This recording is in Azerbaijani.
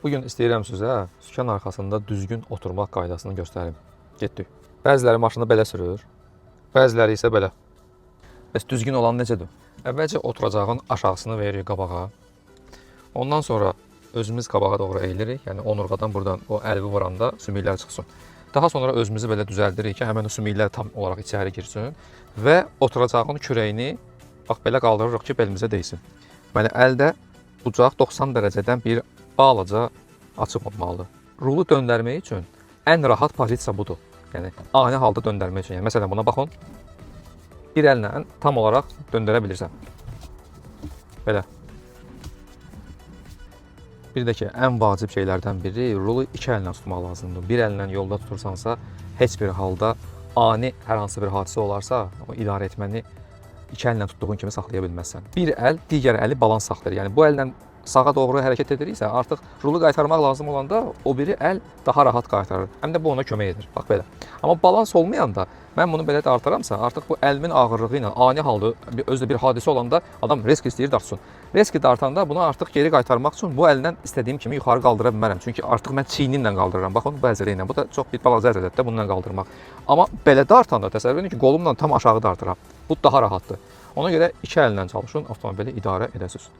Bu gün istəyirəm sizə sükan arxasında düzgün oturmaq qaydasını göstərim. Getdik. Bəziləri maşını belə sürür, bəziləri isə belə. Bəs düzgün olan necədir? Əvvəlcə oturacağın aşağısını veririk qabağa. Ondan sonra özümüz qabağa doğru əyilirik. Yəni onurğadan buradan o əlvi vuranda sümüklər çıxsın. Daha sonra özümüzü belə düzəldirik ki, həmin o sümüklər tam olaraq içəri girsin və oturacağın kürəyini bax belə qaldırırıq ki, belimizə dəysin. Deməli əldə bucaq 90 dərəcədən bir balaca açıq olmalıdır. Rulu döndərmək üçün ən rahat pozisiya budur. Yəni ani halda döndərmək üçün. Yəni məsələn buna baxın. Bir əllə tam olaraq döndərə bilirsən. Belə. Bir də ki, ən vacib şeylərdən biri rulu iki əllə tutmaq lazımdır. Bir əllə yolda tutursansa, heç bir halda ani hər hansı bir hadisə olarsa, o idarə etməni iki əllə tutduğun kimi saxlaya bilməzsən. Bir əl digər əli balans saxlayır. Yəni bu əllə sağa doğru hərəkət ediriksə, artıq rulu qaytarmaq lazım olanda o biri əl daha rahat qaytarır. Həm də bu ona kömək edir. Bax belə. Amma balans olmayanda mən bunu belə dartıramsa, artıq bu əlimin ağırlığı ilə ani halda özü də bir hadisə olanda adam risk istəyir dartsın. Riski dartanda bunu artıq geri qaytarmaq üçün bu əllə istədiyim kimi yuxarı qaldıra bilmərəm. Çünki artıq mən çiynimlə qaldırıram. Baxın bu əzələ ilə. Bu da çox bir balaca əzələdir də bununla qaldırmaq. Amma belə dartanda təsəvvür edin ki, qolumla tam aşağı dartıram. Bu daha rahatdır. Ona görə iki əllə çalışın, avtomobili idarə edəsiniz.